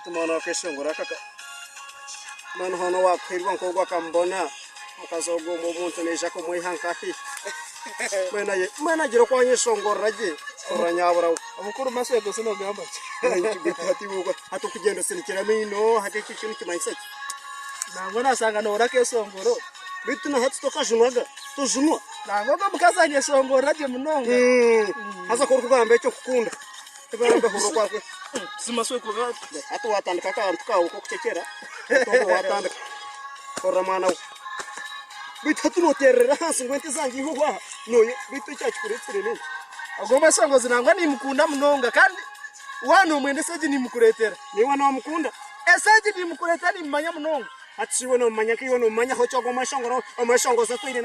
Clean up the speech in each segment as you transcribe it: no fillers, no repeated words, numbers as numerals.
Omwana wakeshongora aka mbwenu hoona owakuhirwa nk'ogu akamubona omukazi ogu omu omuntu naija kumwiha nkahi? Mbwenu aye mbwenu agira oku anyeshongorera gye orora nyabura we. Omukuru Masego si nogamba ki? Hati iwe hati okugyenda osinikire amaino hati ekyo ekyo nikimanyisa ki? Nangwa nashanga nohurira akeshongoro. Beitu na hati tokajunwaga? Tojunwa? Nangwa ogwo omukazi anyeshongorera gye munonga. Haza ku orikugamba ekyo okukunda tibambe hurira oku arikwe. Buzima si okuba. Hati watandika akantu kaawe k'okucekyera, hati obwo watandika. Hurira mwana we. Beitu hati notererera ahansi ngu ente zangye ihweho aha, noyo beitu ekyakikureetsire n'enki? Ogwo omweshongozi nangwa nimukunda munonga kandi waaba nomwenda esegi nimukureetera. Naiwe nomukunda? Esegi nimukureetera nimumanya munonga. Hati shi iwe nomumanya nkaiwe nomumanya hoki ogwo omweshongoro omweshongozi otwire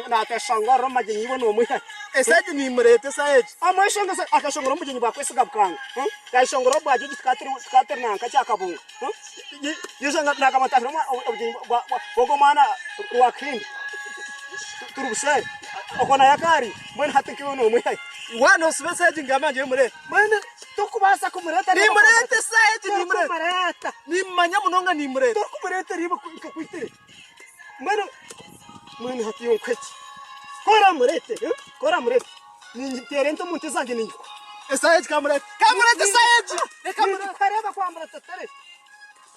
natweshongorera omu magyenyi iwe nomwiha? Esegi nimureeta esaha egi. Omweshongozi akeshongora omu bugyenyi bwa Kwesiga Bukanga yayeshongora obu bwagye tukaba turi nanka Kyakabunga yaija nagamba ntahire obugyenyi bw'ogwo mwana Rwakihindi turi buseeri okwo nayo akaari mbwenu hati nkaiwe nomwiha hi? Waaba nosiba esegi ngamba nyowe mureete. Mbwenu Torikubaasa kumureeta Nimureeta esaaha egi nimureeta. Torikumureeta. Nimumanya munonga nimureeta. Torikumureeta eriiwe nkakwitire. Mbwenu mbwenu hati iwe nkuhe ki? Ku oramureete, ku oramureete, ninyiteera ente omu nte zangye ninyikwa. Esaaha egi kamureete. Kamureete esaaha egi. Reka mureete. Ninyikwa reeba ku amureeta tere.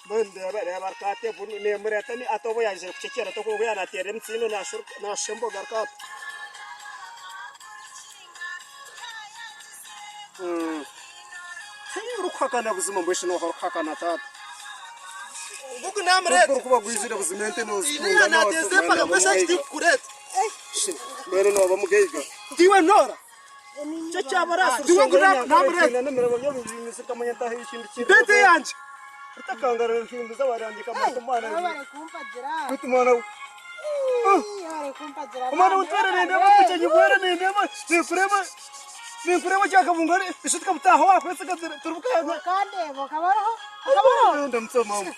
Mbwenu reeba reeba rukate bunu nimureeta ni ati obu yaizire kucekyera tokuba obu yanateera emitsindo nashusha emboga rukate. Orikuhakana buzima mbwenu shi nooha orikuhakana taata? Ogu namureeta. Ogu orikuba gwizire buzima ente nozitunga Iriya nateeza empaka mbwenu shi eki tikukureeta. Mbwenu nooba mugaiga. Tiwe noora. Nikyo kyabaraasa Tiwe ogu namureeta. Mpa ente yangye. Omwana w'otwire nindeeba omukyenyi gwera nindeeba ninkureeba ninkureeba kyakabungo ishi tukabutaha wakwesiga turi bukanga ndamutsa mama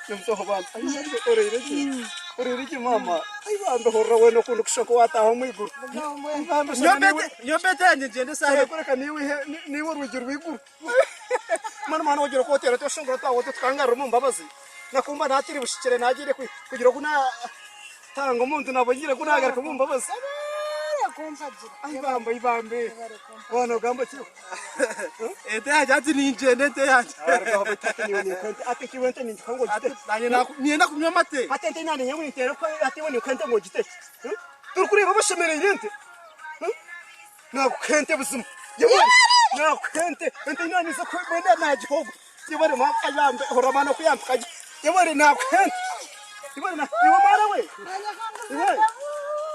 ndamutsa aho bambi ai bambi oreire gye oreire gye mama ai bambi hurira weena oku ndikushusha nk'owataaha omu iguru ai bambi shana niiwe Nyowe mpa ente yangye ngyende esaaha shana egi. kureka niiwe niiwe orwigi rw'iguru Mbwenu mwana wogira oku oteera oti oshongora twawe oti tukangarura omu mbabazi nakumba nakiri bushikire nagiire kugira ogu natanga omuntu nabongire ku nagaruka omu mbabazi. Ai bambe ai bambe waaba nogamba ki? Ente yangye hati ningyenda ente yangye. Arugaho baitu hati niiwe ninkuha ente hati nkiiwe ente ningikuha ngu ogite. Nanye niinyenda kunywa amate. Hati ente nanye nyowe ninteera hati iwe ninkuha ente ngu ogite. Torikureeba bashemereire ente? Nakuha ente buzima. Yebare nakuha ente. Ente ei naaniza kuha mbwenu naagiha ogu. Yebare maama ayambe hurira mwana oku yampika gye. Yebare nakuha ente. Yebare na iwe mwana we. Iwe.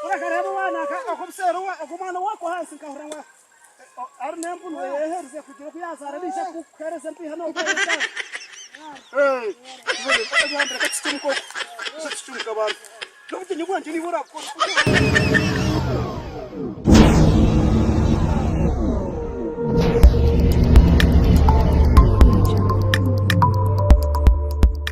Orakareeba owaana aka obuseeri ogu omwana owako ahansi nkahurira ngu ari n'empunu eyeherize kugira oku yaazaara naija kukuheereza empiiha nookoresa. Yebare reka tucumuke oku. Tucumuke abantu. N'obugyenyi bwangye niiwe oraabukora.